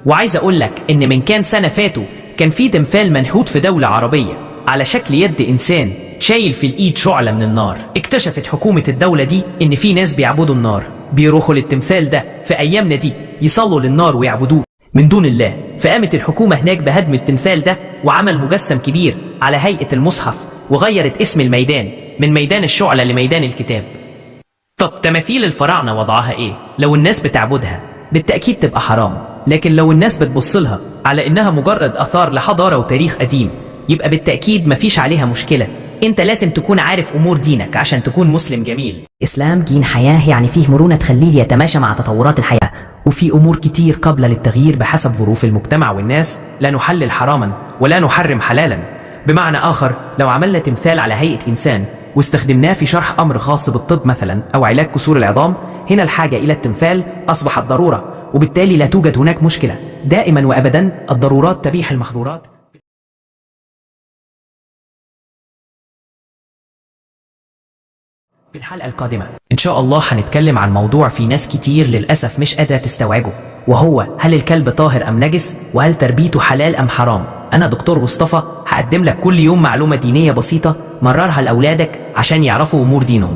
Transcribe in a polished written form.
وعايز أقول لك إن من كام سنة فاتوا كان في تمثال منحوت في دولة عربية على شكل يد إنسان شايل في الإيد شعلة من النار. اكتشفت حكومة الدولة دي إن في ناس بيعبدوا النار، بيروحوا للتمثال ده في أيامنا دي يصلوا للنار ويعبدوه من دون الله. فقامت الحكومة هناك بهدم التمثال ده وعمل مجسم كبير على هيئة المصحف، وغيرت اسم الميدان من ميدان الشعلة لميدان الكتاب. طب تماثيل الفراعنة وضعها ايه؟ لو الناس بتعبدها بالتأكيد تبقى حرام، لكن لو الناس بتبصلها على انها مجرد اثار لحضارة وتاريخ قديم يبقى بالتأكيد مفيش عليها مشكلة. انت لازم تكون عارف امور دينك عشان تكون مسلم جميل. إسلام دين حياة، يعني فيه مرونة تخليه يتماشى مع تطورات الحياة. وفي امور كتير قابلة للتغيير بحسب ظروف المجتمع والناس. لا نحلل حراما ولا نحرم حلالا. بمعنى اخر، لو عملنا تمثال على هيئة انسان واستخدمناه في شرح امر خاص بالطب مثلا او علاج كسور العظام، هنا الحاجة الى التمثال اصبحت ضرورة، وبالتالي لا توجد هناك مشكلة. دائما وابدا الضرورات تبيح المحظورات. في الحلقة القادمة إن شاء الله هنتكلم عن موضوع في ناس كتير للأسف مش قادرة تستوعبه، وهو هل الكلب طاهر أم نجس، وهل تربيته حلال أم حرام. أنا دكتور مصطفى هقدم لك كل يوم معلومة دينية بسيطة مررها لأولادك عشان يعرفوا أمور دينهم.